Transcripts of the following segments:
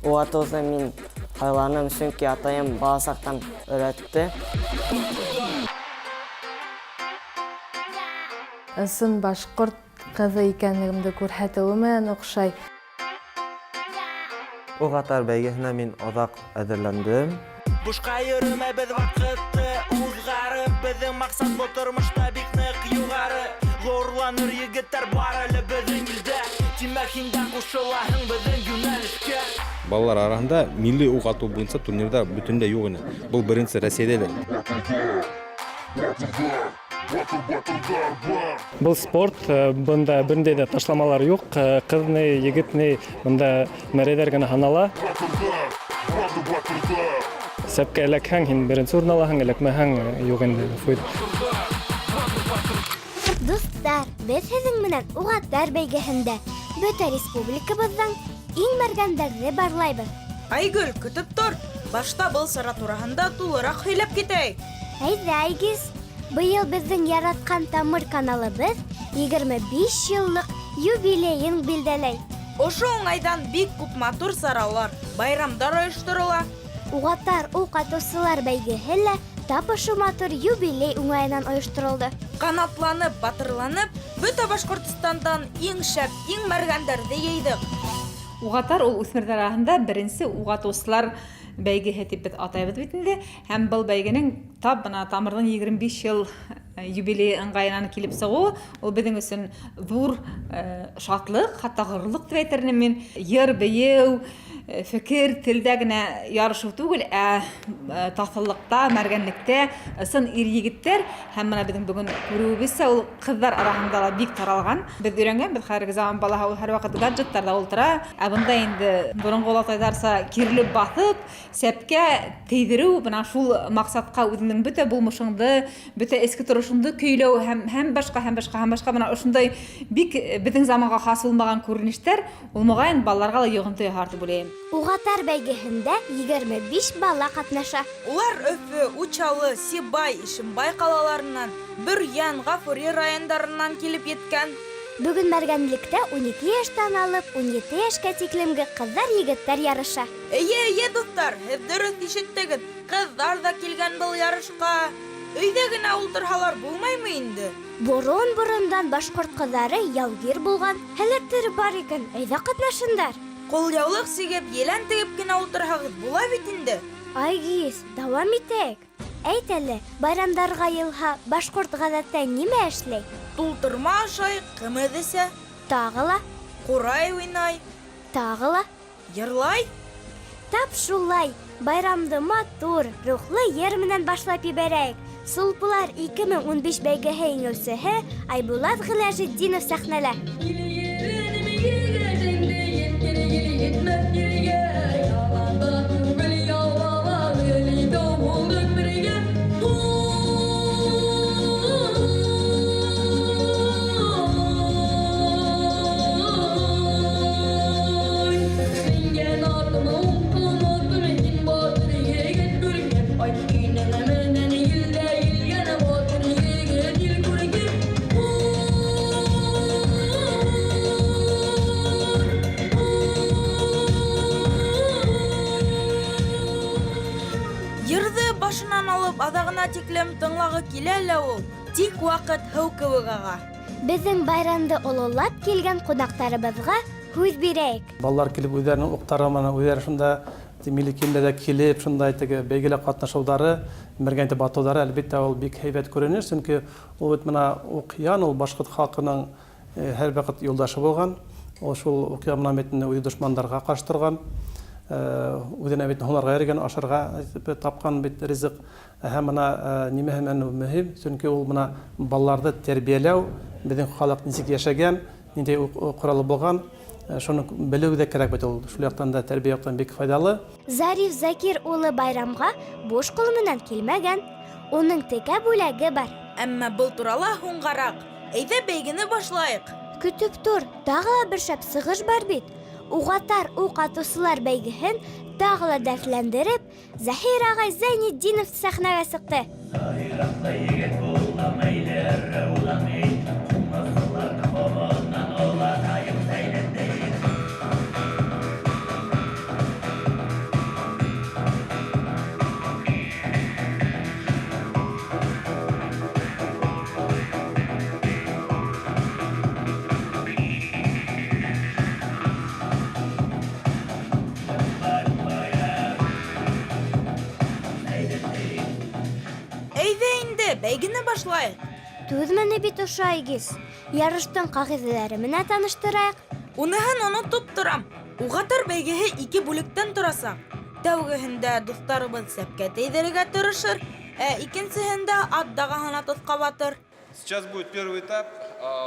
Уҡ атыуҙы мин һайланым, сөнки атайым бала саҡтан өйрәтте. Ысын башҡорт ҡыҙы икәнлегемде күрһәтеүе менән оҡшай. Уҡ атар бәйгеһенә мин оҙаҡ әҙерләндем. Бушҡа йөрөмәйбеҙ ваҡытты уҙғарып. Беҙҙең маҡсат был тормошта бик ныҡ юғары. Ғорурланыр егеттәр бар әле беҙҙең илдә. Тимәк, һин дә ҡушылаһың беҙҙең йүнәлешкә. Балалар араһында милли уҡ атыу буйынса турнирҙар бөтөнләй юҡ ине. Был беренсе Рәсәйҙә лә. Был спорт, бында берендәй ҙә ташламалар юҡ, ҡыҙ ни, егет ни, бында мәрәйҙәр генә һанала. Сәпкә эләкһәң, һин беренсе урын алаһың, эләкмәһәң, юҡ инде, ғәфү ит. Дуҫтар, беҙ һеҙҙең менән уҡ атар бәйгеһендә бөтә республикабыҙҙың иң мәргәндәрҙе барлайбыҙ. Айгөл, көтөп тор. Башта был сара тураһында тулыраҡ һөйләп китәйек. Әйҙә, Айгиз, быйыл беҙҙең яратҡан Тамыр каналыбыҙ 25 йыллыҡ юбилейын билдәләй. Ошо уңайҙан бик күп матур саралар, байрамдар ойошторола. Уҡ атар уҡ атыусылар бәйгеһе лә тап ошо матур юбилей уңайынан ойошторолдо. Ҡанатланып, батырланып, бөтә Башҡортостандан иң шәп, иң мәргәндәрҙе йыйҙыҡ. Уҡ атар ул үҫмерҙәр араһында беренсе уҡ атыусылар бәйгеһе тип беҙ атайбыҙ бит инде. Һәм был бәйгенең тап бына Тамырҙың 25 йыл юбилейы ыңғайынан килеп сығыуы ул беҙҙең өсөн ҙур шатлыҡ, хатта ғорурлыҡ тип әйтер инем мин. Йыр, бейеү, фекер, телдә генә ярышыу түгел, ә таҫыллыҡта, мәргәнлектә ысын ир егеттәр һәм бына беҙҙең бөгөн күреүебеҙсә ул ҡыҙҙар араһында ла бик таралған. Беҙ өйрәнгән, беҙ хәҙерге заман балаһы ул һәр ваҡыт гаджеттарҙа ултыра, ә бында инде боронғо олатайҙарса кирелеп баҫып, сәпкә тейҙереү, бына шул маҡсатҡа үҙеңдең бөтә булмышыңды, бөтә эске торошоңдо көйләү һәм башҡа, һәм башҡа, һәм башҡа бына ошондай бик беҙҙең заманға хас булмаған күренештәр ул моғайын балаларға ла йоғонто яһар тип уйлайым. Уҡ атар бәйгеһендә 25 бала ҡатнаша. Улар Өфө, Учалы, Сибай, Ишембай ҡалаларынан, Бөрйән, Ғафури райондарынан килеп еткән. Бөгөн мәргәнлектә 12 йәштән алып 17 йәшкә тиклемге ҡыҙҙар, егеттәр ярыша. Эйе, эйе, дуҫтар, һеҙ дөрөҫ ишеттегеҙ. Ҡыҙҙар ҙа килгән был ярышҡа. Өйҙә генә ултырһалар булмаймы инде? Борон-борондан башҡорт ҡыҙҙары яугир булған. Һәләттәре бар икән, әйҙә ҡатнашындар. Ҡулъяулыҡ сигеп, елән тегеп кенә ултырһағыҙ була бит инде. Айгиз, дауам итәйек. Әйт әле, байрамдарға йыйылһа, башҡорт ғәҙәттә нимә эшләй? Тултырма ашай, ҡымыҙ эсә, Тағы ла, ҡурай уйнай, тағы ла. Йырлай. Тап шулай, байрамды матур, рухлы йыр менән башлап ебәрәйек. Сулпылар 2015 бәйгеһе еңеүсеһе Айбулат Ғиләжетдинов сәхнәлә. Йырҙы башынан алып аҙағына тиклем тыңлағы килә лә ул. Тик ваҡыт һыу кеүек аға. Беҙҙең байрамды ололап килгән ҡунаҡтарыбыҙға һүҙ бирәйек. Балалар килеп үҙҙәренең уҡтары менән үҙҙәре шунда милли кейемдәрҙә килеп, шундай теге бәйгелә ҡатнашыуҙары, мәргән итеп атыуҙары, әлбиттә, ул бик һәйбәт күренеш, сөнки ул бит бына уҡ-ян, ул башҡорт халҡының һәр ваҡыт юлдашы булған. Ул шул уҡ-ян менән бит инде үҙе дошмандарға ҡаршы торған, үҙенә бит һунарға йөрөгән, ашарға тапҡан бит ризыҡ. Һәм бына нимәһе менән мөһим, сөнки ул бына балаларҙы тәрбиәләү, беҙҙең халыҡ нисек йәшәгән, ниндәй ҡоралы булған, шуны белеү ҙә кәрәк бит ул. Шул яҡтан да тәрбиә яҡтан бик файҙалы. Зариф Закир улы байрамға буш ҡул менән килмәгән. Уның текә бүләге бар. Әммә был турала һуңғараҡ. Әйҙә бәйгене башлайыҡ. Көтөп тор, тағы ла бер шәп сығыш бар бит. Уҡ атар уҡ атыусылар бәйгеһен тағы ла дәртләндереп, Заһир ағай Зәйнетдинов сәхнәгә сыҡты. Егет булам әйләр, улам ит. Әйҙә, бәйгене башлайыҡ. Түҙмәне бит ошо Айгиз. Ярыштың ҡағиҙәләре менән таныштырайыҡ. Уныһын онотоп торам. Уғатар бәйгеһе ике бүлектән торасаҡ. Тәүгеһендә дуҫтарыбыҙ сәпкә тейҙерергә тырышыр, ә икенсеһендә ат дағаһына тоҫҡап атыр. Сейчас будет первый этап.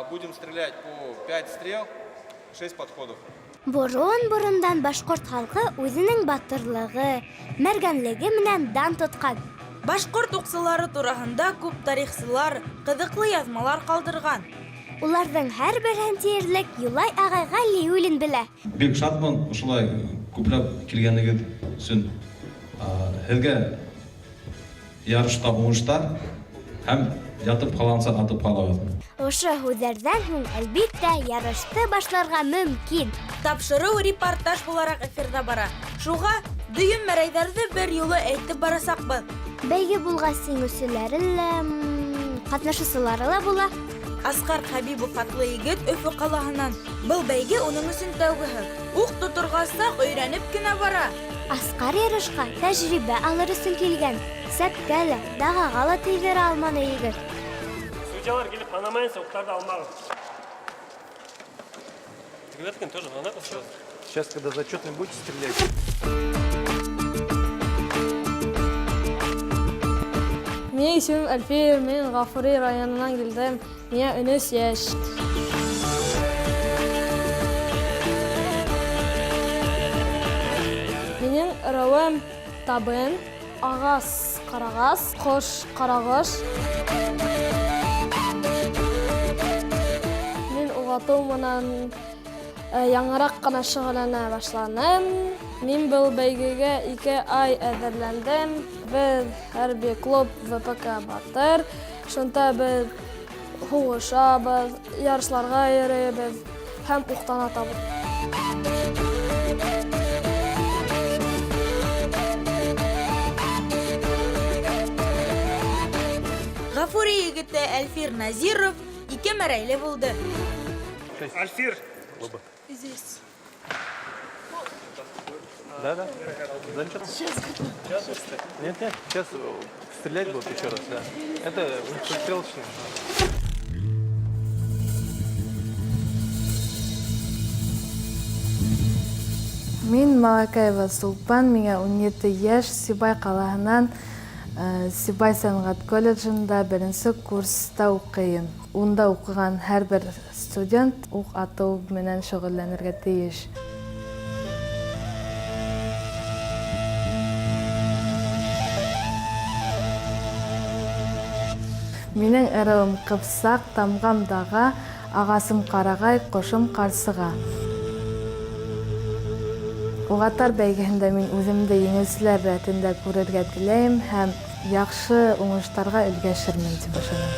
Будем стрелять по 5 стрел, 6 подходов. Борон-борондан башҡорт халҡы үҙенең батырлығы, мәргәнлеге менән дан тотҡан. Башҡорт уҡсылары тураһында күп тарихсылар ҡыҙыҡлы яҙмалар ҡалдырған. Уларҙың һәр береһен тиерлек Юлай ағай Ғәлиуллин белә. Бик шатмын ошолай күпләп килгәнегеҙ өсөн. Һеҙгә ярышта уңыштар һәм ятып ҡалғансы атып ҡалығыҙ. Ошо һүҙҙәрҙән һуң, әлбиттә, ярышты башларға мөмкин. Тапшырыу репортаж булараҡ эфирҙа бара. Шуға дөйөм мәрәйҙәрҙе бер юлы әйтеп барасаҡбыҙ. Бәйге булғас, еңеүселәре лә, ҡатнашыусылары ла була. Асҡар Хәбибов атлы егет Өфө ҡалаһынан. Был бәйге уның өсөн тәүгеһе. Уҡ тоторға саҡ өйрәнеп кенә бара. Асҡар ярышҡа тәжрибә алыр өсөн килгән. Сәпкә лә, дағаға ла тейҙерә алманы егет. Судьялар килеп һанамайынса уҡтарҙы алмағыҙ. Тегеләрҙекен тоже һанағыҙ сразу. Сейчас, когда зачетный будете стрелять? Минең исемем Әлфир, мин Ғафури районынан килдем. Миңә 13 йәш. Минең ырыуым Табын, ағас ҡарағас, ҡош ҡарағош. Мин уғатыу менән яңыраҡ ҡына шөғөлләнә башланым. Мин был бәйгегә 2 ай әҙерләндем. Беҙ хәрби клуб ВПК Батыр. Шунда беҙ һуғышабыҙ, ярышларға йөрөйбөҙ һәм уҡтан атабыҙ. Ғафури егете Әлфир Назиров ике мәрәйле булды. Әлфир! Здесь. Да, да. Зачет. Сейчас. Нет, нет, сейчас стрелять будут еще раз, да. Это стрелочный. Мин Малакаева Сулпан, миңә 17 йәш, Сибай ҡалаһынан, Сибай сәнғәт колледжында беренсе курста уҡыйым. Унда уҡыған һәр бер студент уҡ атыу менән шөғөлләнергә тейеш. Минең ырыуым Ҡыпсаҡ, тамғам даға, ағасым ҡарағай, ҡошом ҡарсыға. Уғатар бәйгеһендә мин үҙемде еңеүселәр рәтендә күрергә теләйем һәм яҡшы уңыштарға өлгәшермен тип ышанам.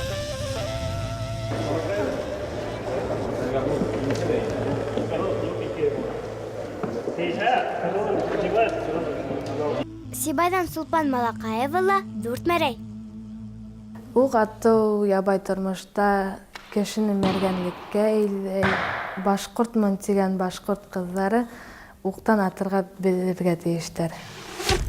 Сибайҙан Сулпан Малаҡаева ла дүрт мәрәй. Уҡ атыу ябай тормошта кешене мәргәнлеккә әйләй. Башҡортмон тигән башҡорт ҡыҙҙары уҡтан атырға белергә тейештәр.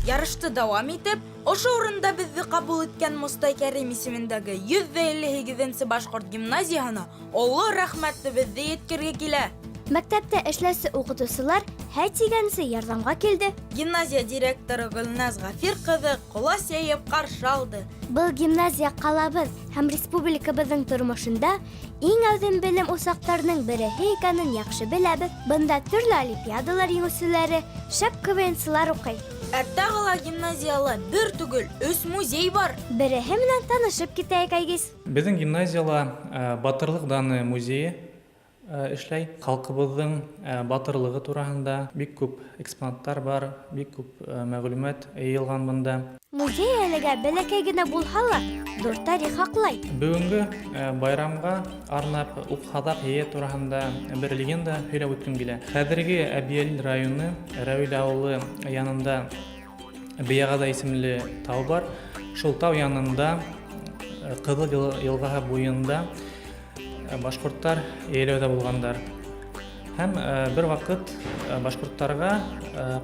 Ярышты дауам итеп, ошо урында беҙҙе ҡабул иткән Мостай Кәрим исемендәге 158-нсе башҡорт гимназияһына оло рәхмәтебеҙҙе еткергә килә. Мәктәптә эшләүсе уҡытыусылар һә тигәнсе ярҙамға килде. Гимназия директоры Гөлназ Ғәфир ҡыҙы ҡолас йәйеп ҡаршы алды. Был гимназия ҡалабыҙ һәм республикабыҙҙың тормошонда иң әүҙем белем усаҡтарының береһе икәнен яҡшы беләбеҙ. Бында төрлө олимпиадалар еңеүселәре, шәп КВНсылар уҡый. Ә тағы ла гимназияла бер түгел, өс музей бар. Береһе менән танышып китәйек, Айгиз. Беҙҙең гимназияла Батырлыҡ даны музейы эшләй. Халҡыбыҙҙың батырлығы тураһында бик күп экспонаттар бар, бик күп мәғлүмәт йыйылған бында. Музей әлегә бәләкәй генә булһа ла, ҙур тарих һаҡлай. Бөгөнгө байрамға арнап уҡ-һаҙаҡ йәйә тураһында бер легенда һөйләп үткем килә. Хәҙерге Әбйәлил районы Рәүил ауылы янында Бейағаҙа исемле тау бар. Шул тау янында Ҡыҙыл йылғаһы буйында башҡорттар йәйләүҙә булғандар. Һәм бер ваҡыт башҡорттарға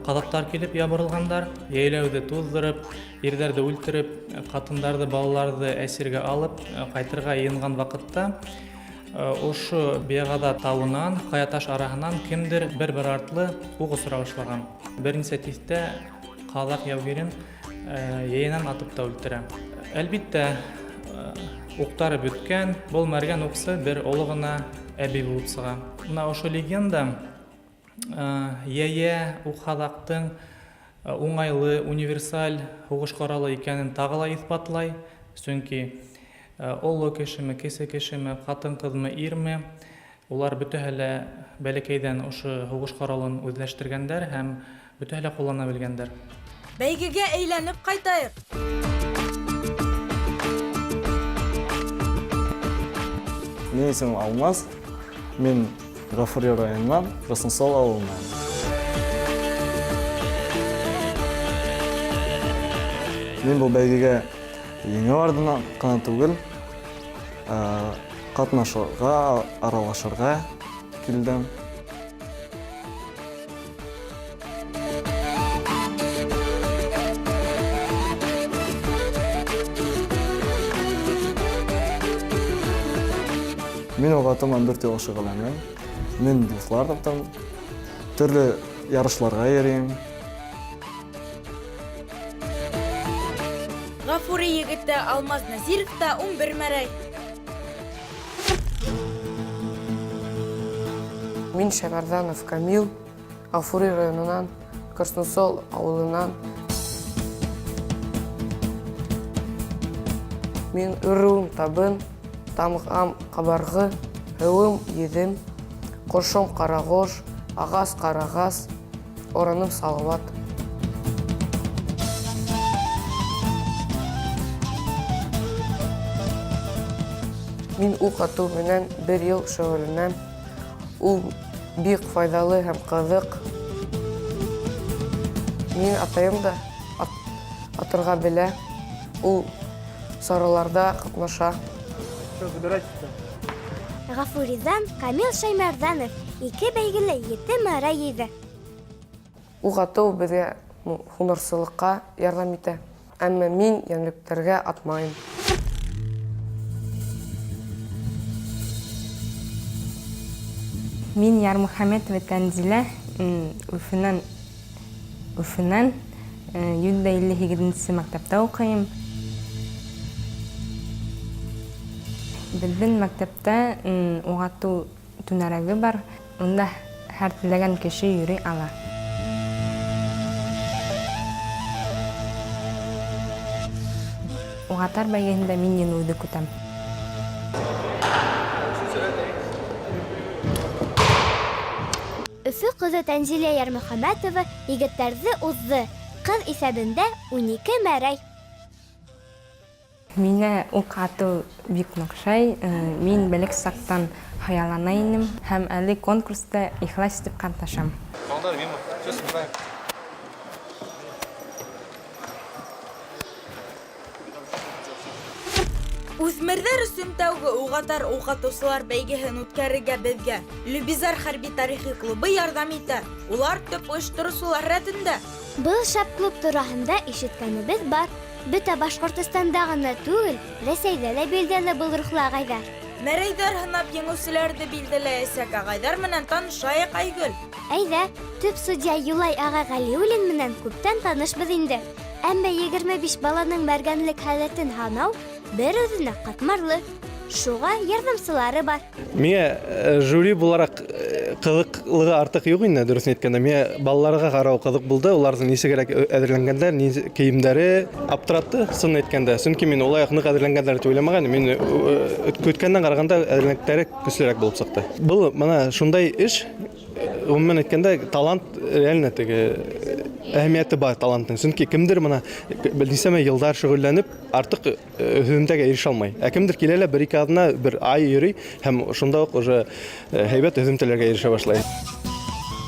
ҡаҙаҡтар килеп ябырылғандар, йәйләүҙе туҙҙырып, ирҙәрҙе үлтереп, ҡатындарҙы, балаларҙы әсиргә алып ҡайтырға йыйынған ваҡытта ошо Бейағаҙа тауынан, Ҡаяташ араһынан кемдер бер-бер артлы уҡ осора башлаған. Бер нисә тиҫтә ҡаҙаҡ яугирен йәйенән атып та үлтерә. Әлбиттә, уҡтары бөткән, был мәргән уҡсы бер оло ғына әбей булып сыға. Бына ошо легенда йәйә уҡ-һаҙаҡтың уңайлы, универсаль һуғыш ҡоралы икәнен тағы ла иҫбатлай, сөнки оло кешеме, кесе кешеме, ҡатын-ҡыҙмы, ирме, улар бөтәһе лә бәләкәйҙән ошо һуғыш ҡоралын үҙләштергәндәр һәм бөтәһе лә ҡуллана белгәндәр. Бәйгегә әйләнеп ҡайтайыҡ. Минең исемем Алмаз. Мин Ғафури районынан, Красносол ауылынан. Мин был бәйгегә еңеү артынан ҡына түгел, ҡатнашырға, аралашырға килдем. Мин уға таман дүрт йыл шөғөлләнәм. Мин дуҫлар таптым, төрлө ярышларға йөрөйөм. Ғафури егете Алмаз Нәзиров та 11 мәрәй. Мин Шәмәрҙанов Камил, Ғафури районынан, Красносол ауылынан. Мин ырыуым табын, тамғам ҡабарғы, һыуым йөҙөм, ҡошом ҡарағош, ағас ҡарағас, ороным Салауат. Мин уҡ атыу менән бер йыл шөғөлләнәм. Ул бик файҙалы һәм ҡыҙыҡ. Мин атайым да атырға белә. Ул сараларҙа ҡатнаша. Ғафуриҙан Камил Шәймәрҙәнов ике бәйгелә ете мәрәй йыйҙы. Уҡ атыу беҙгә һунарсылыҡҡа ярҙам итә. Әммә мин йәнлектәргә атмайым. Мин Ярмөхәмәтова Тәнзилә, Өфөнән 158 мәктәптә уҡыйым. Беҙҙең мәктәптә уҡ атыу түңәрәге бар. Унда һәр теләгән кеше йөрөй ала. Уҡатар бәйгеһендә мин еңеүҙе көтәм. Өфө ҡыҙы Тәнзилә Ярмөхәмәтова егеттәрҙе уҙҙы. Ҡыҙ иҫәбендә 12 мәрәй. Миңә уҡ атыу бик оҡшай. Мин бәләкәй саҡтан хыяллана инем һәм әле конкурста ихлас итеп ҡатнашам. Балдар, мимо. Все, собираем. Үҫмерҙәр өсөн тәүге уғатар уҡатыусылар бәйгеһен үткәрергә беҙгә Любизар хәрби тарихи клубы ярҙам итә. Улар төп ойоштороусылар рәтендә. Был шәп клуб тураһында ишеткәнебеҙ бар. Бөтә Башҡортостанда ғына түгел, Рәсәйҙә лә билдәле был рухлы ағайҙар. Мәрәйҙәр һынап еңеүселәрҙе билдәләйәсәк ағайҙар менән танышайыҡ, Айгөл. Әйҙә, төп судья Юлай ағай Ғәлиуллин менән күптән танышбыҙ инде. Әммә 25 баланың мәргәнлек һәләтен һанау бер үҙенә ҡатмарлы. Шуға ярҙамсылары бар. Миңә жюри булараҡ ҡыҙыҡлығы артыҡ юҡ инде, дөрөҫөн әйткәндә. Миңә балаларға ҡарау ҡыҙыҡ булды. Уларҙың нисегерәк әҙерләнгәндәр, кейемдәре аптыратты, сын әйткәндә. Сөнки мин улай ныҡ әҙерләнгәндәр тип уйламағайным. Мин көткәндән ҡарағанда әҙерлектәре көслөрәк булып сыҡты. Был бына шундай эш, ғөмүмән әйткәндә, талант реально теге әһәмиәте бар таланттың. Сөнки кемдер бына нисәмә йылдар шөғөлләнеп, артыҡ һөҙөмтәгә ирешә алмай. Ә кемдер килә лә бер-ике аҙна, бер ай йөрөй һәм шунда уҡ уже һәйбәт һөҙөмтәләргә ирешә башлай.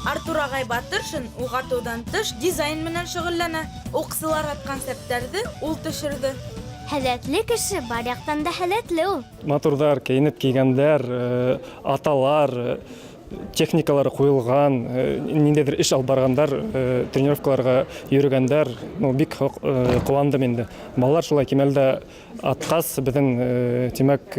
Артур ағай Батыршин уҡ атыуҙан тыш дизайн менән шөғөлләнә. Уҡсылар атҡан сәптәрҙе ул төшөрҙө. Һәләтле кеше бар яҡтан да һәләтле ул. Матурҙар, кейенеп килгәндәр, аталар, Техникалары ҡуйылған, ниндәйҙер эш алып барғандар, тренировкаларға йөрөгәндәр. Ну, бик ҡыуандым инде. Балалар шулай кимәлдә атҡас, беҙҙең, тимәк,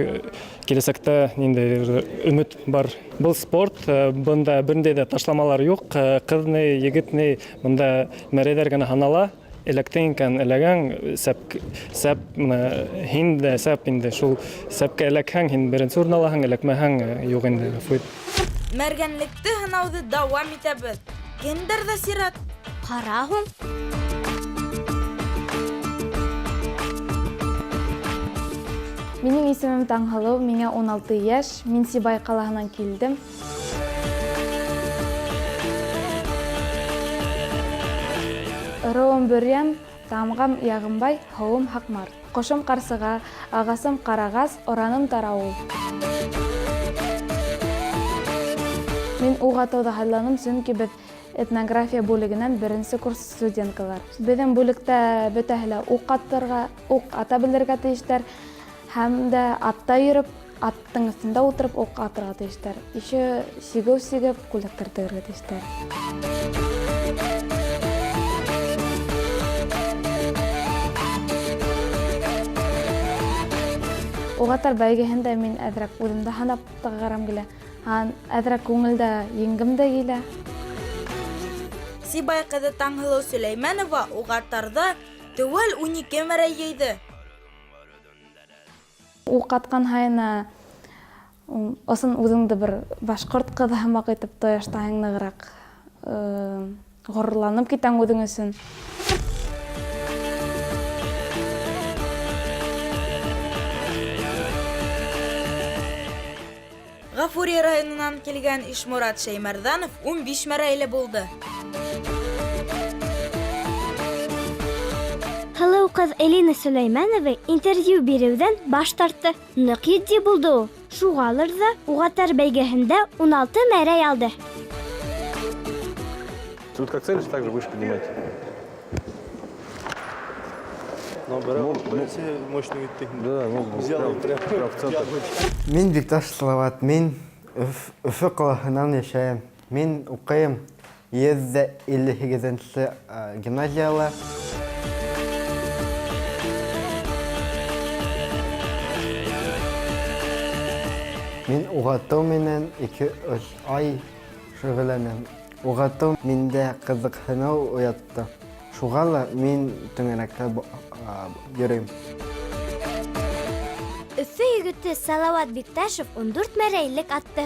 киләсәктә ниндәйҙер өмөт бар. Был спорт, бында бер ниндәй ҙә ташламалар юҡ. Ҡыҙ ни, егет ни, бында мәрәйҙәр генә һанала. Эләктең икән, эләгәң, сәп, сәп, мына, һин дә сәп инде, шул сәпкә эләкһәң, һин беренсе урын алаһың, эләкмәһәң, юҡ инде, ғәфү ит. Мәргәнлекте һынауҙы дауам итәбеҙ. Кемдәрҙә сират? Ҡара һуң. Минең исемем Таңһылыу, миңә 16 йәш, мин Сибай ҡалаһынан килдем. Ырыуым Бөрйән, тамғам Яғымбай, һыуым Һаҡмар. Ҡошом ҡарсыға, ағасым ҡарағас, ораным тарауыл. Мин уға атыуҙы һайланым, сөнки беҙ этнография бүлегенән беренсе курс студенткалар. Беҙҙең бүлектә бөтәһе лә уҡ атырға, уҡ ата белергә тейештәр һәм дә атта йөрөп, аттың өҫтөндә ултырып уҡ атырға тейештәр. Еще сигеү сигеп, күлдәктәр тегергә тейештәр. Уғатар бәйгеһендә мин әҙерәк үҙемде һанап тығарам килә. Һәм әҙерәк күңелдә еңгем дә килә. Сибай ҡыҙы Таңһылыу Сөләймәнова уғатарҙа теүәл 12 мәрәй йыйҙы. Уҡ атҡан һайын ысын үҙеңде бер башҡорт ҡыҙы һымаҡ итеп тояштаһың, нығыраҡ ғорурланып китәң үҙең өсөн. Ғафури районынан килгән Ишмурат Шәймәрҙанов 15 мәрәйле булды. Һылыу ҡыҙ Элина Сөләймәнова интервью биреүҙән баш тартты. Ныҡ етди булды ул. Шуғалыр ҙа уғатар бәйгеһендә 16 мәрәй алды. Тут как целишь, так же выше поднимайте. Но беренсе мощный итте. Да, ну, Взял прям, прям прям в центр. Мин Бикташ Салават, мин Өфө ҡалаһынан йәшәйем. Мин уҡыйым 158-нсе гимназияла. Мин уғатыу менән 2-3 ай шөғөлләнәм. Уғатыу миндә ҡыҙыҡһыныу уятты. Шуға ла мин түңәрәккә йөрөйөм. Өфө егете Салават Бикташев 14 мәрәйлек атты.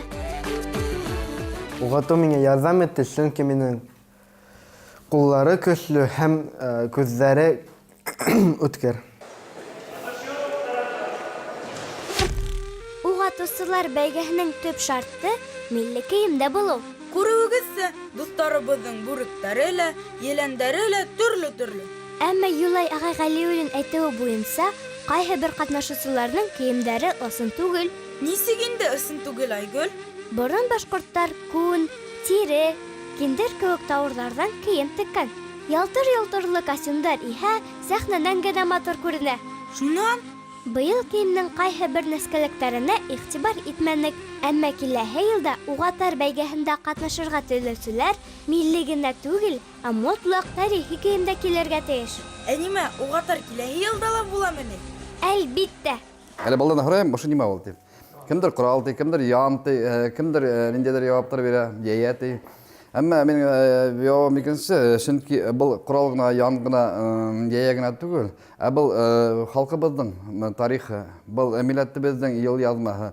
Уғатыу миңә ярҙам итте, сөнки минең ҡуллары көслө һәм күҙҙәре үткер. Уғатыусылар бәйгеһенең төп шарты милли кейемдә булыу. Күреүегеҙсә, дуҫтарыбыҙҙың бүректәре лә, еләндәре лә төрлө-төрлө. Әммә Юлай ағай Ғәлиуллин әйтеүе буйынса, ҡайһы бер ҡатнашыусыларҙың кейемдәре ысын түгел. Нисек инде ысын түгел, Айгөл? Борон башҡорттар күн, тире, киндер кеүек тауарҙарҙан кейем теккән. Ялтыр-йолтырлы костюмдар иһә сәхнәнән генә матур күренә. Шунан? Быйыл кейемдең ҡайһы бер нескәлектәренә иғтибар итмәнек. Әммә киләһе йылда уғатар бәйгеһендә ҡатнашырға теләүселәр милли генә түгел, ә мотлаҡ тарихи кейемдә килергә тейеш. Ә нимә, уғатар киләһе йылда ла буламы ни? Әлбиттә. Әле балдан һорайым, ошо нимә ул тип. Кемдер ҡорал ти, кемдер ян ти, кемдер ниндәйҙер яуаптар бирә, йәйә ти. Әммә минең яуабым икенсе, сөнки был ҡорал ғына, ян ғына, йәйә генә түгел, ә был халҡыбыҙҙың тарихы, был милләтебеҙҙең йыл яҙмаһы,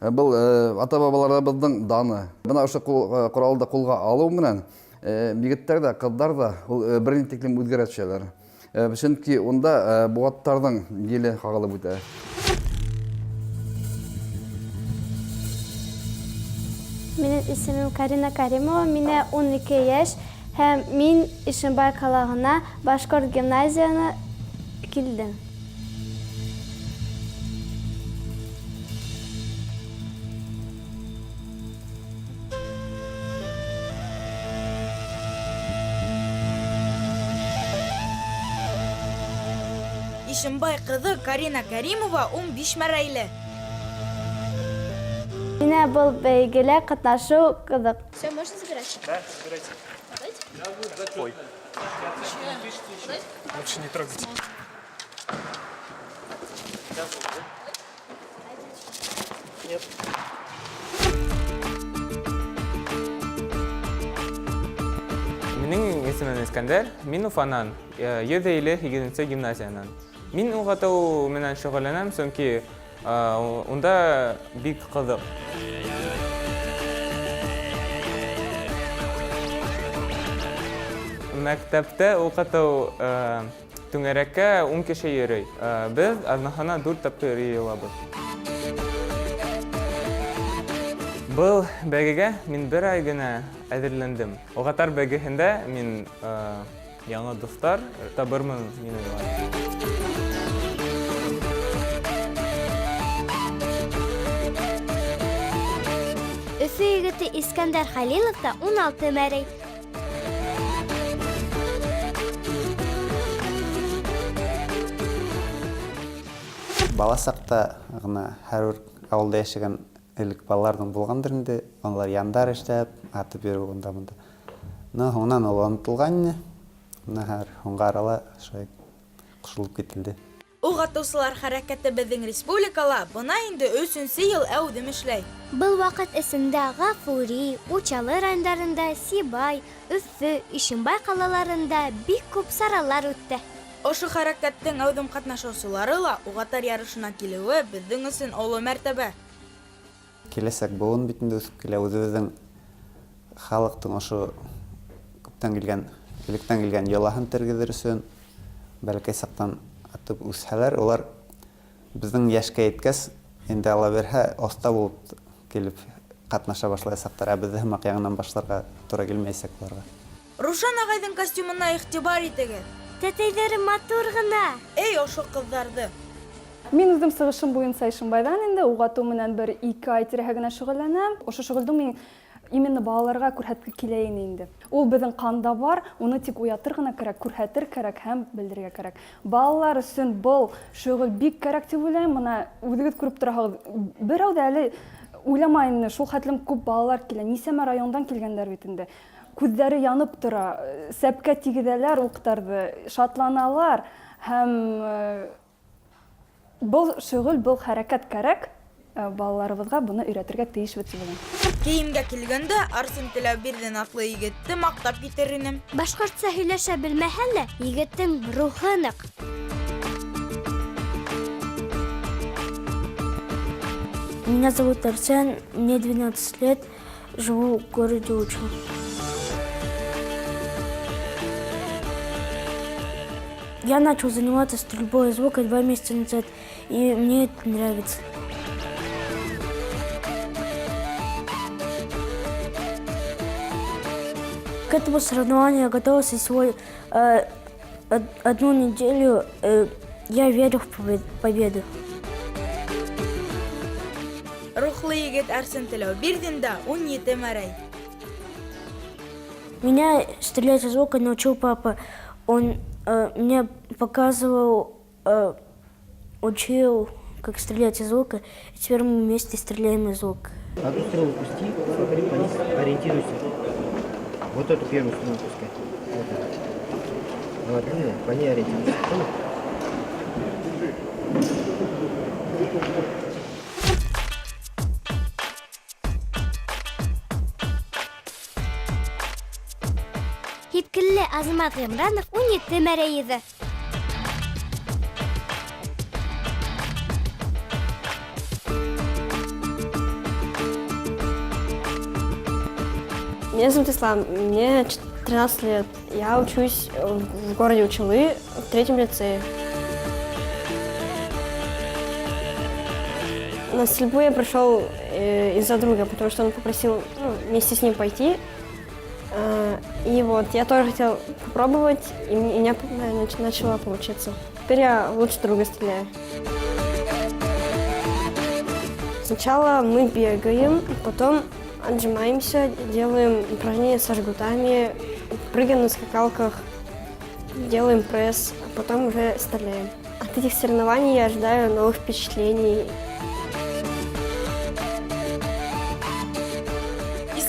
был ата-бабаларыбыҙҙың даны. Бына ошо ҡоралды ҡулға алыу менән егеттәр ҙә, ҡыҙҙар ҙа ул бер ни тиклем үҙгәрә төшәләр. Сөнки унда быуаттарҙың еле ҡағылып үтә. Минең исемем Карина Каримова, миңә 12 йәш һәм мин Ишембай ҡалаһына башҡорт гимназияһына килдем. Ишембай ҡыҙы Карина Каримова 15 мәрәйле. Миңә был бәйгелә ҡатнашыу ҡыҙыҡ. Все, можно забирать? Да, забирайте. Давайте. Ой. Лучше не трогать. Нет. Минең исемем Искәндәр, мин Уфанан, 158 нче гимназиянан. Мин ук ату менән шөгыльләнәм, сөнки унда бик кызык. Мәктәптә укыту түңәрәккә 10 кеше йөрөй. Без аҙнаһына 4 тапҡыр йыйылабыҙ. Был бәйгегә мин бер ай генә әҙерләндем. Уҡатар бәйгеһендә мин яңы дуҫтар табырмын, мин уйлайым. Өфө егете Искәндәр Хәлилов та 16 мәрей. Бала саҡта ғына һәр бер ауылда йәшәгән элек балаларҙың булғандыр инде, улар яндар эшләп, атып йөрөү унда-бында. Но һуңынан ул онотолған ине. Бына хәҙер һуңғы арала шулай ҡушылып кителде. Уҡ атыусылар хәрәкәте беҙҙең республикала бына инде өсөнсө йыл әүҙем эшләй. Был ваҡыт эсендә Ғафури, Учалы райондарында, Сибай, Өфө, Ишембай ҡалаларында бик күп саралар үтте. Ошо хәрәкәттең әүҙем ҡатнашыусылары ла уғатар ярышына килеүе беҙҙең өсөн оло мәртәбә. Киләсәк быуын бит инде үҫеп килә, үҙебеҙҙең халыҡтың ошо күптән килгән, электән килгән йолаһын тергеҙер өсөн бәләкәй саҡтан атып үҫһәләр, улар беҙҙең йәшкә еткәс, инде ала бирһә, оҫта булып килеп ҡатнаша башлаясаҡтар, ә беҙҙе һымаҡ яңынан башларға тура килмәйәсәк уларға. Рушан ағайҙың костюмына иғтибар итегеҙ. Тәтәйҙәре матур ғына. Эй, ошо ҡыҙҙарҙы. Мин үҙем сығышым буйынса Ишембайҙан инде, уҡ атыу менән бер ике ай тирәһе генә шөғөлләнәм. Ошо шөғөлдө мин именно балаларға күрһәтке килә ине инде. Ул беҙҙең ҡанда бар, уны тик уятыр ғына кәрәк, күрһәтер кәрәк һәм белдерергә кәрәк. Балалар өсөн был шөғөл бик кәрәк тип уйлайым. Бына үҙегеҙ күреп тораһығыҙ, берәү ҙә әле уйламай инде, шул хәтлем күп балалар килә, нисәмә райондан килгәндәр бит инде. Күҙҙәре янып тора, сәпкә тигеҙәләр уҡтарҙы, шатланалар һәм был шөғөл, был хәрәкәт кәрәк. Балаларыбыҙға быны өйрәтергә тейешбеҙ тип уйлайым. Кейемгә килгәндә Арсен Теләүбирҙин атлы егетте маҡтап китер инем. Башҡортса һөйләшә белмәһә лә, егеттең рухы ныҡ. Меня зовут Арсен, мне 12 лет, живу в городе Учалы. Я начал заниматься стрельбой из лука 2 месяца назад, и мне это нравится. К этому соревнованию я готовился всего 1 неделю. Я верю в победу. Рухлы егет Арсен Теләүбирҙин дә 17 мәрей. Меня стрелять из лука научил папа. Он мне показывал, учил, как стрелять из лука. И теперь мы вместе стреляем из лука. Одну стрелу пусти, смотри, по ней ориентируйся. Вот эту первую стрелу пускай. Вот эту. Она длинная, по ней ориентируйся. Понял? Һипкелле Азамат Ғимранов 17 мәрәйеҙе. Меня зовут Ислам, мне 13 лет. Я учусь в городе Учалы, в 3-м лицее. На стрельбу я пришел из-за друга, потому что он попросил вместе с ним пойти. И я тоже хотела попробовать, и у меня начало получиться. Теперь я лучше друга стреляю. Сначала мы бегаем, потом отжимаемся, делаем упражнения со жгутами, прыгаем на скакалках, делаем пресс, а потом уже стреляем. От этих соревнований я ожидаю новых впечатлений.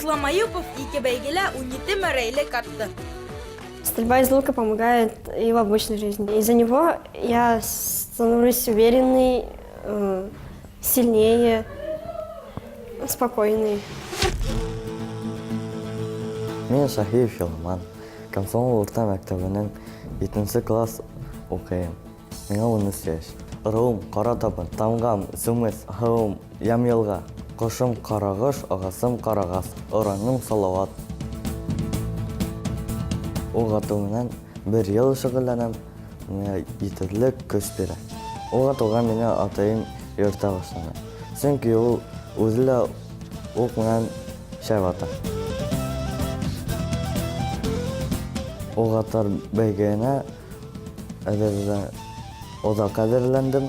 Ислам Аюпов ике бәйгелә 17 мәрәйлек атты. Стрельба из лука помогает и в обычной жизни. Из-за него я становлюсь уверенной, сильнее, спокойной. Мин Шаһиев Юламан, Комсомол урта мәктәбенең 7 класс уҡыйым. Миңа 13 йәш. Ырыуым Ҡара Табын, тамғам Зүмес, һыуым Ямйылға, ҡошом Ҡарағош, ағасым Ҡарағас, ораным Салауат. Уҡ атыу менән бер йыл шөғөлләнәм, миңа етеҙлек көс бирә. Уҡ атыуға мине атайым йөрөтә башланы. Сөнки ул үҙе лә уҡ менән шәп ата. Уҡ атар бәйгеһенә оҙаҡ әҙерләндем.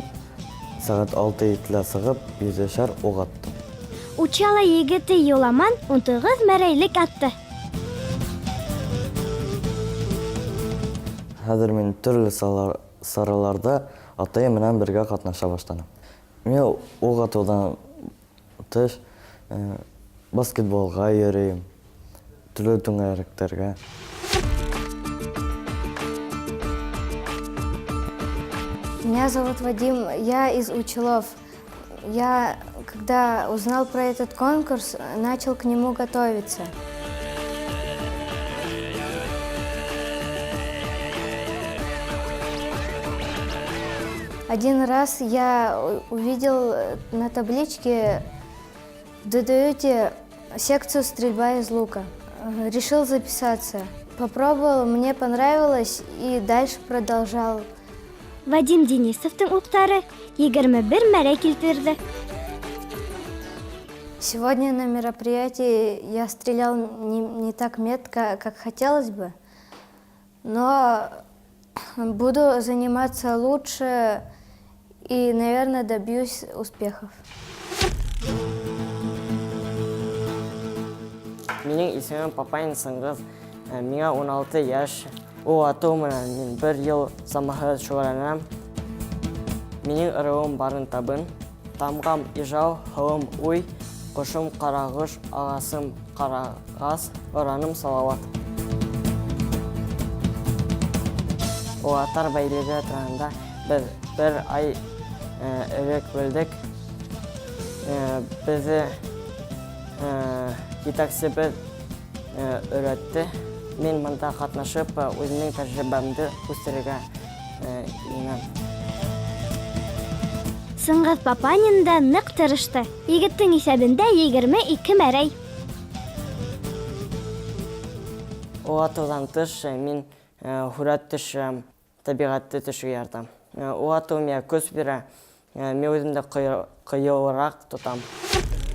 Сәғәт 6-7-лә сығып, йөҙөшәр уҡ аттым. Учалы егете Юламан 19 мәрәйлек атты. Хәҙер мин төрлө сараларҙа атайым менән бергә ҡатнаша башланым. Мин уҡ атыуҙан тыш баскетболға йөрөйөм, төрлө түңәрәктәргә. Меня зовут Вадим, я из Учалов. Я, когда узнал про этот конкурс, начал к нему готовиться. Один раз я увидел на табличке в ДДЮТе секцию «Стрельба из лука». Решил записаться. Попробовал, мне понравилось и дальше продолжал. Вадим Денисовтың уҡтары 21 мәрә килтерҙе. Сегодня на мероприятии я стрелял не так метко, как хотелось бы, но буду заниматься лучше и, наверное, добьюсь успехов. Минең исемем Папайн Сыңғыҙ, миңә 16 йәш. Уҡ атыу менән мин бер йыл самаһы шөғөлләнәм. Минең ырыуым Барын Табын, тамғам Ижау, һыуым Уй, ҡошом Ҡарағош, ағасым Ҡарағас, ораным Салауат. Уҡ атар бәйлеге тураһында беҙ бер ай элек белдек. Беҙҙе етәксебеҙ өйрәтте. Мин бында ҡатнашып, үҙемдең тәжрибәмде үҫтерергә инәм. Сыңғыҙ Папанин да ныҡ тырышты. Егеттең иҫәбендә 22 мәрәй. Уҡ атыуҙан тыш мин һүрәт төшөрәм, тәбиғәтте төшөргә яратам. Уҡ атыу миңә көс бирә, мин үҙемде ҡыйыуыраҡ тотам.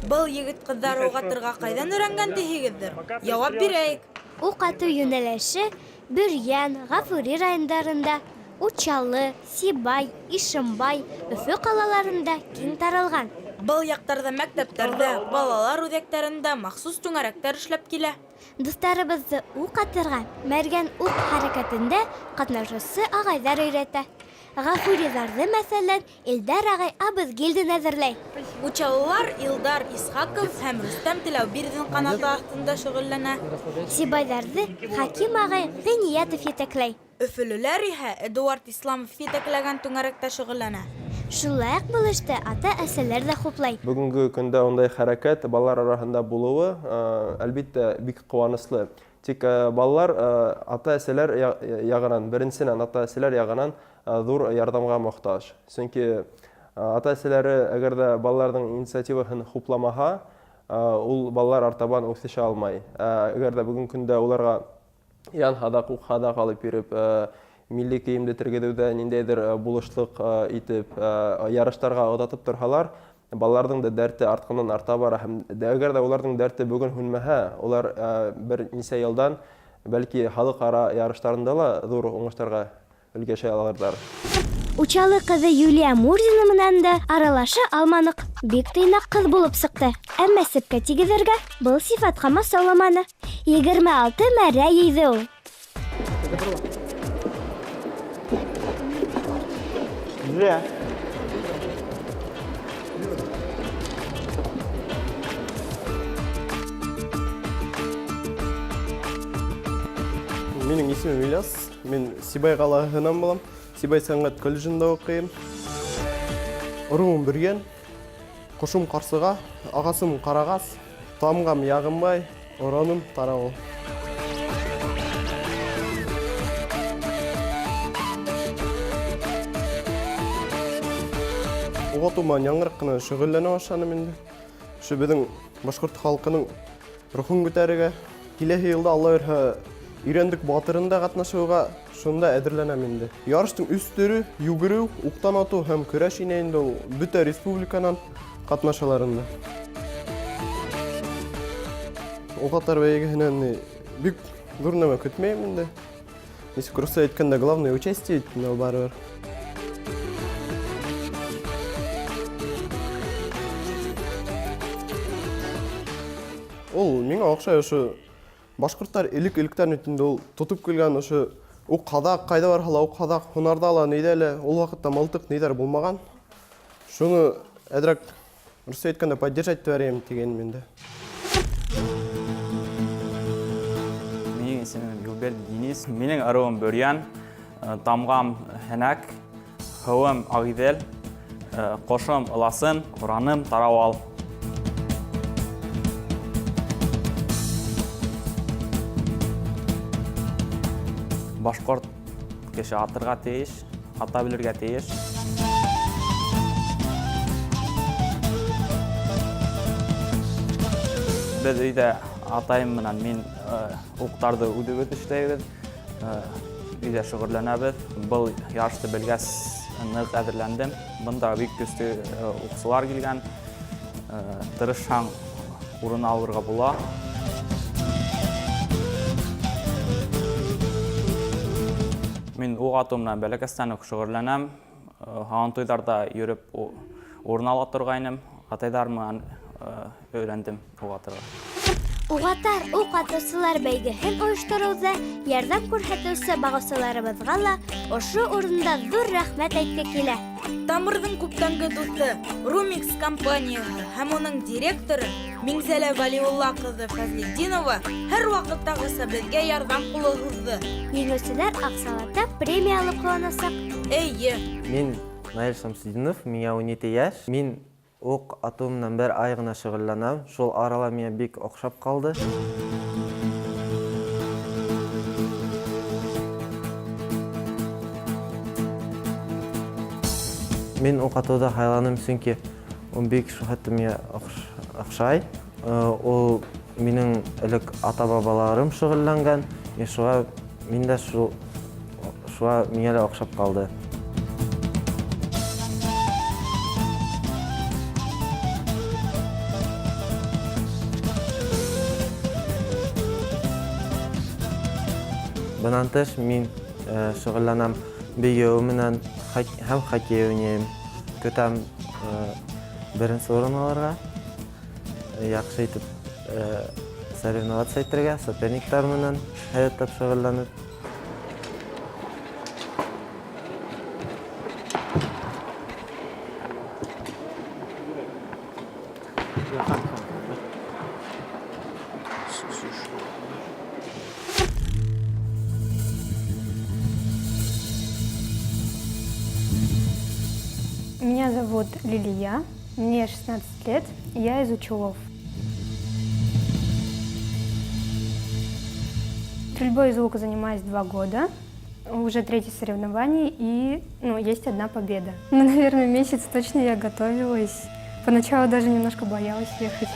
Был егет ҡыҙҙар уҡ атырға ҡайҙан өйрәнгән тиһегеҙҙер? Яуап бирәйек. Уҡ атыу йүнәлеше Бөрйән, Ғафури райондарында, Учалы, Сибай, Ишембай, Өфө ҡалаларында киң таралған. Был яҡтарҙа мәктәптәрҙә, балалар үҙәктәрендә махсус түңәрәктәр эшләп килә. Дуҫтарыбыҙҙы уҡ атырға мәргән уҡ хәрәкәтендә ҡатнашыусы ағайҙар өйрәтә. Ғафуриҙарҙы, мәҫәлән, Илдар ағай Абыҙгилдин әҙерләй. Учалылар Илдар Исхаҡов һәм Рөстәм Теләүбирҙин ҡанаты аҫтында шөғөлләнә. Сибайҙарҙы Хаким ағай Ғиниятов етәкләй. Өфөлөләр иһә Эдуард Исламов етәкләгән түңәрәктә шөғөлләнә. Шулай уҡ был эште ата-әсәләр ҙә хуплай. Бөгөнгө көндә ундай хәрәкәт балалар араһында булыуы, әлбиттә, бик ҡыуаныслы. Тик балалар ата-әсәләр яғынан, беренсенән ата-әсәләр яғынан ҙур ярҙамға мохтаж. Сөнки ата-әсәләре әгәр ҙә балаларҙың инициативаһын хупламаһа, ул балалар артабан үҫешә алмай. Әгәр ҙә бөгөнгө көндә уларға ян һаҙаҡ, уҡ һаҙаҡ алып биреп, милли кейемде тергеҙеүҙә ниндәйҙер булышлыҡ итеп, ярыштарға оҙатып торһалар, балаларҙың да дәрте артҡандан арта бара. Һәм әгәр ҙә уларҙың дәрте бөгөн һүнмәһә, улар бер нисә йылдан бәлки халыҡ-ара ярыштарында ла ҙур уңыштарға өлгәшә алырҙар. Учалы ҡыҙы Юлия Мурзина менән дә аралаша алманыҡ. Бик тыйнаҡ ҡыҙ булып сыҡты. Әммә сепкә тигеҙергә был сифатҡа маҫалламаны. 26 мәрә йыйҙы ул. Две. Минең исемем Ильяс, мин Сибай ҡалаһынан булам. Сибай сәнғәт колледжында уҡыйым. Ырыуым Бөрйән, ҡошом ҡарсыға, ағасым ҡарағас, тамғам Яғымбай, ороным Тарауыл. Уға менән яңыраҡ ҡына шөғөлләнә башланым инде. Ошо беҙҙең башҡорт халҡының рухын күтәрергә. Киләһе йылда Алла бирһә өйрәндек батырында ҡатнашыуға шунда әҙерләнәм инде. Ярыштың өс төрө: йүгереү, уҡтан атыу һәм көрәш ине инде ул бөтә республиканан ҡатнашалар инде. Уҡ атар бәйгеһенән бик ҙур нәмә көтмәйем инде. Нисек русса әйткәндә, главное участие инде ул барыбер. Ул миңә оҡшай ошо башҡорттар элек-электән бит инде ул тотоп килгән ошо уҡ һаҙаҡ, ҡайҙа барһа ла уҡ һаҙаҡ, һунарҙа ла, ниҙә лә ул ваҡытта мылтыҡ ниҙәр булмаған. Шуны әҙерәк русса әйткәндә поддержать итеп тигәнем инде. Минең исемем Юлберд Денис, минең ырыуым Бөрйән, тамғам Һәнәк, һыуым Ағиҙел, ҡошом Ыласын, ҡораным Тарауал. Башҡорт кеше атырға тейеш, ата белергә тейеш. Беҙ өйҙә атайым менән мин уҡтарҙы үҙебеҙ эшләйбеҙ, өйҙә шөғөлләнәбеҙ. Был ярышты белгәс ныҡ әҙерләндем. Бында бик көслө уҡсылар килгән. Тырышһаң урын алырға була. Мин уҡ атыу менән бәләкәстән үк шөғөлләнәм. Һабантуйҙарҙа йөрөп урын ала торғайным. Атайҙар менән өйрәндем уҡ атырға. Уғатар уҡ атыусылар бәйгеһен ойоштороуҙа ярҙам күрһәтеүсе бағыусыларыбыҙға ла ошо урында ҙур рәхмәт әйтке килә. Тамырҙың күптәнге дуҫы Румикс компанияһы һәм уның директоры Миңзәлә Вәлиулла ҡыҙы Фәзлетдинова һәр ваҡыттағыса беҙгә ярҙам ҡулы һуҙҙы. Еңеүселәр аҡсалата премия алып ҡыуанасаҡ. Эйе. Мин Наил Шәмсетдинов, миңә 17 йәш. Мин уҡ атыу менән бер ай ғына шөғөлләнәм. Шул арала миңә бик оҡшап ҡалды. Мин уҡ атыуҙы һайланым, сөнки ул бик шул хәтле миңә оҡшай. Ул минең элек ата-бабаларым шөғөлләнгән, и шуға мин дә шуға миңә лә оҡшап ҡалды. Бынан тыш мин шөғөлләнәм бейеү менән һәм хоккей уйнайым. Көтәм беренсе урын алырға, яҡшы итеп соревноваться итергә, соперниктар менән һәйәтләп шөғөлләнеп. Меня зовут Лилия, мне 16 лет, я из Учулов. Стрельбой из лука занимаюсь 2 года, уже 3-е соревнование и есть 1 победа. Наверное, месяц точно я готовилась. Поначалу даже немножко боялась ехать.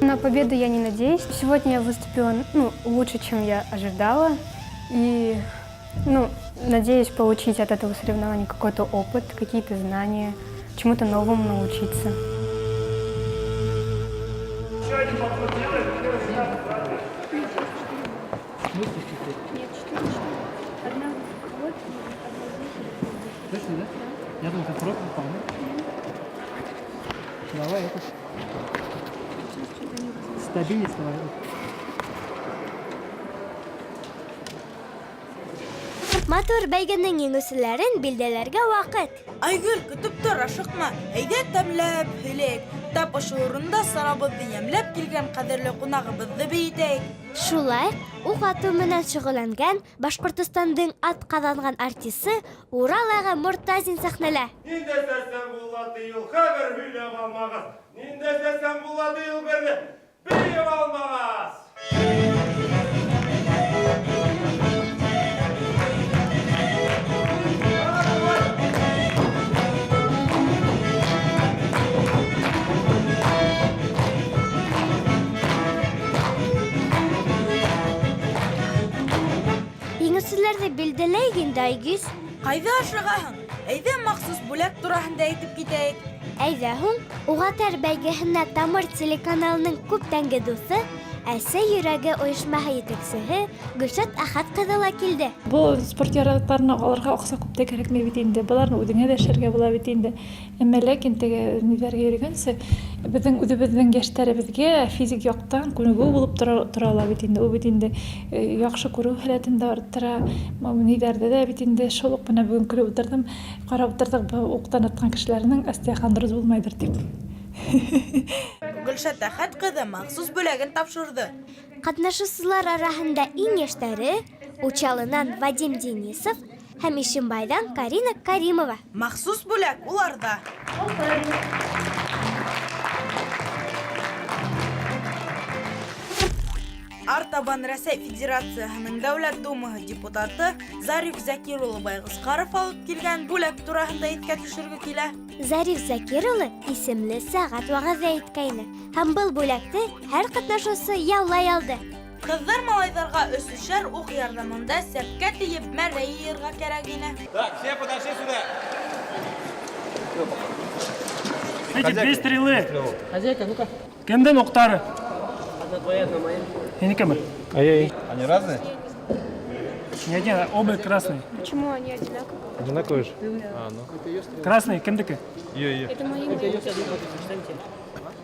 На победу я не надеюсь. Сегодня я выступила лучше, чем я ожидала. И надеюсь получить от этого соревнования какой-то опыт, какие-то знания, чему-то новому научиться. Еще один подход делаем, Нет, 4-4. Одна вот, одна здесь. Точно, да? Я думал, ты в рот попал, да? Давай, это. Стабильность давай. Матур бәйгенең еңеүселәрен билдәләргә ваҡыт. Айгөл, көтөп тор, ашыҡма. Әйҙә тәмләп һөйләйек. Тап ошо урында сарабыҙҙы йәмләп килгән ҡәҙерле ҡунағыбыҙҙы бейетәйек. Шулай уҡ атыу менән шөғөлләнгән Башҡортостандың атҡаҙанған артисы Урал аға Мортазин сәхнәлә. Ниндәй сәсән була ти ул, хәбәр һөйләп алмағас. Ниндәй сәсән була ти ул, берҙе бейеп алмағас. Еңеүселәрҙе билдәләйек инде, Айгиз. Ҡайҙа ашығаһың? Әйҙә махсус бүләк тураһында әйтеп китәйек. Әйҙә һуң, Уғатар бәйгеһенә Тамыр телеканалының күптәнге дуҫы, Әсә йөрәге ойошмаһы етәксеһе Гөлшат Әхәт ҡыҙы ла килде. Был спорт яраҡтарына алырға аҡса күп тә кәрәкмәй бит инде. Быларны үҙеңә лә эшләргә була бит инде. Әммә ләкин теге ниҙәргә йөрөгәнсе, беҙҙең үҙебеҙҙең йәштәребеҙгә физик яҡтан күнегеү булып тора ала бит инде. Ул бит инде яҡшы күреү һәләтен дә арттыра. Ниҙәрҙе дә бит инде шул уҡ бына бөгөн көлөп ултырҙым, ҡарап ултырҙыҡ, был уҡтан атҡан кешеләренең остеохондроз булмайҙыр тип. Гөлшат Әхәт ҡыҙы махсус бүләген тапшырҙы. Ҡатнашыусылар араһында иң йәштәре Учалынан Вадим Денисов һәм Ишембайҙан Карина Каримова. Махсус бүләк уларҙа. Артабан Рәсәй Федерацияһының Дәүләт Думаһы депутаты Зариф Закир улы Байғысҡаров алып килгән бүләк тураһында иҫкә төшөргө килә. Зариф Закир улы исемле сәғәт вәғәҙә иткәйне. Һәм был бүләкте һәр ҡатнашыусы яулай алды. Ҡыҙҙар малайҙарға өсөшәр уҡ ярҙамында сәпкә тейеп мәрә йыйырға кәрәк ине. Так, все подошли сюда. Эти две стрелы. Хозяйка, ну-ка. Кемдең уҡтары? Одна твоя, одна моя. Һинекеме? Ай-яй. Они разные? Не один, а оба красные. Почему они одинаковые? Одинаковые же? А, ну. Красный, кемдеке? Ее, ее. Это мои.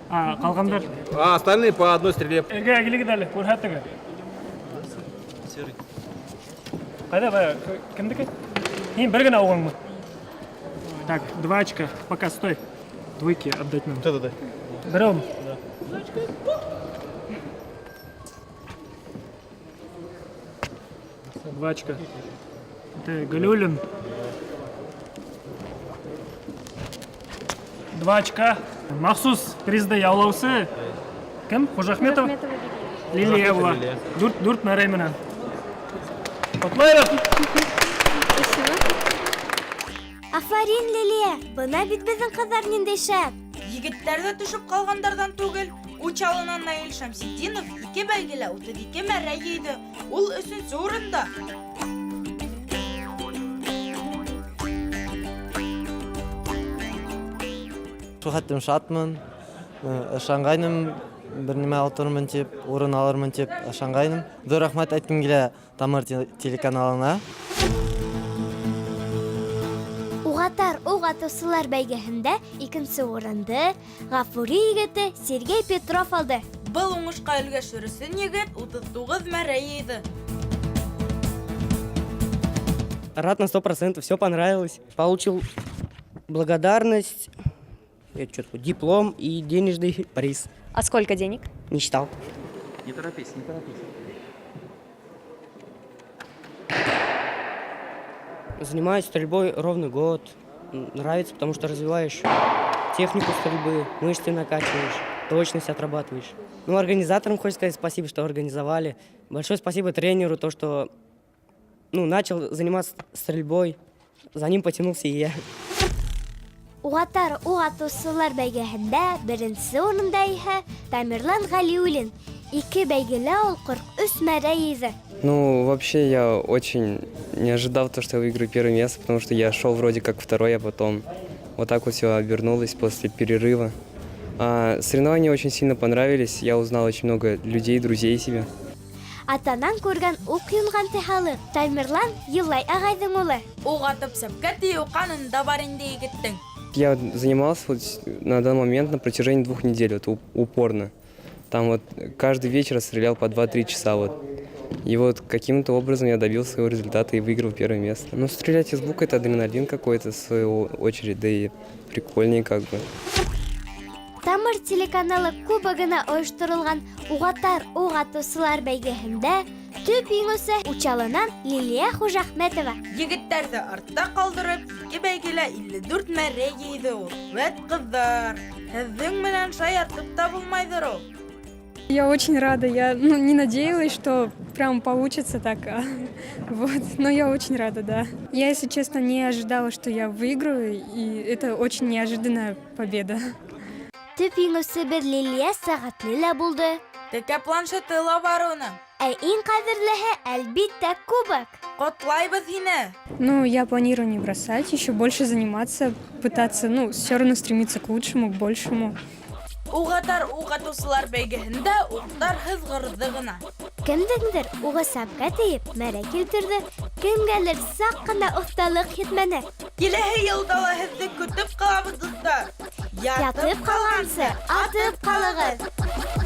А, ҡалғандар? А, остальные по одной стреле. Эргә килегеҙ әле, күрһәтегеҙ. Серый. Ҡайҙа бая, кемдеке? Һин бер генә уғыңмы? Так, 2 очка, пока стой. Двойки отдать нам. Вот это дай. Берем. Да. 2 очка. Это Галиуллин. 2 очка. Махсус призды яулаусы кем? Хужахметов? Лилия. Лилия була. Лилия. Дүрт мәрәй менән. Ҡотлайбыҙ! Спасибо. Афарин, Лилия! Бына бит беҙҙең ҡыҙҙар ниндәй шәп! Егеттәр ҙә төшөп ҡалғандарҙан түгел. Учалынан Наил Шәмсетдинов 2 бәйгелә 32 мәрә йыйҙы. Ул өсөнсө урында. Шул хәтлем шатмын. Ышанғайным, бер нимә алырмын тип, урын алырмын тип ышанғайным. Ҙур рәхмәт әйткем килә Тамыр телеканалына. Уғатар уҡ атыусылар бәйгеһендә икенсе урынды Ғафури егете Сергей Петров алды. Был уңышҡа өлгәшер өсөн егет 39 мәрә йыйҙы. Рад на 100%, все понравилось. Получил благодарность, это что такое, диплом и денежный приз. А сколько денег? Не считал. Не торопись, не торопись. Занимаюсь стрельбой ровно год. Нравится, потому что развиваешь технику стрельбы, мышцы накачиваешь, точность отрабатываешь. Организаторам хочется сказать спасибо, что организовали. Большое спасибо тренеру, то, что начал заниматься стрельбой. За ним потянулся и я. Уғатар уҡ атыусылар бәйгеһендә беренсе урында иһә Тамерлан Ғәлиуллин. 2 бәйгелә ул 43 мәрә йыйҙы. Вообще, я очень не ожидал то, что я выиграю первое место, потому что я шел вроде как второй, а потом вот так вот все обернулось после перерыва. Соревнования очень сильно понравились, я узнал очень много людей, друзей себе. Атанан күргән уҡ юнған тиһалыҡ. Тамерлан Юлай ағайҙың улы. Уҡ атып сәпкә тейеү ҡанында бар инде егеттең. Я занимался на данный момент на протяжении 2 недель упорно. Там каждый вечер стрелял по два-три часа. И вот каким-то образом я добился своего результата и выиграл первое место. Ну, стрелять из лука – это адреналин какой-то, в свою очередь, да и прикольнее как бы. Тамыр телеканалы кубогына ойошторолған Уғатар уҡ атыусылар бәйгеһендә төп еңеүсе Учалынан Лилия Хужахметова. Егеттәрҙе артта ҡалдырып, ике бәйгелә 54 мәрә йыйҙы ул. Вәт ҡыҙҙар, һеҙҙең менән шаяртып та булмайҙыр ул. Я очень рада. Я, ну, не надеялась, что прям получится так. Вот. Но я очень рада, да. Я, если честно, не ожидала, что я выиграю, и это очень неожиданная победа. Төп еңеүсебеҙ Лилия сәғәтле лә булды. Текә планшеты ла бар уның. Ә иң ҡәҙерлеһе, әлбиттә, кубок. Ҡотлайбыҙ һине. Ну, я планирую не бросать, еще больше заниматься, пытаться, ну, все равно стремиться к лучшему, к большему. Уғатар уҡ атыусылар бәйгеһендә уҡтар һыҙғырҙы ғына. Кемдеңдер уғы сапҡа тейеп, мәрә килтерҙе, кемгәлер саҡ ҡына оҫталыҡ етмәне. Киләһе йылда ла һеҙҙе көтөп ҡалабыҙ, дуҫтар. Ятып ҡалғансы, атып ҡалығыҙ.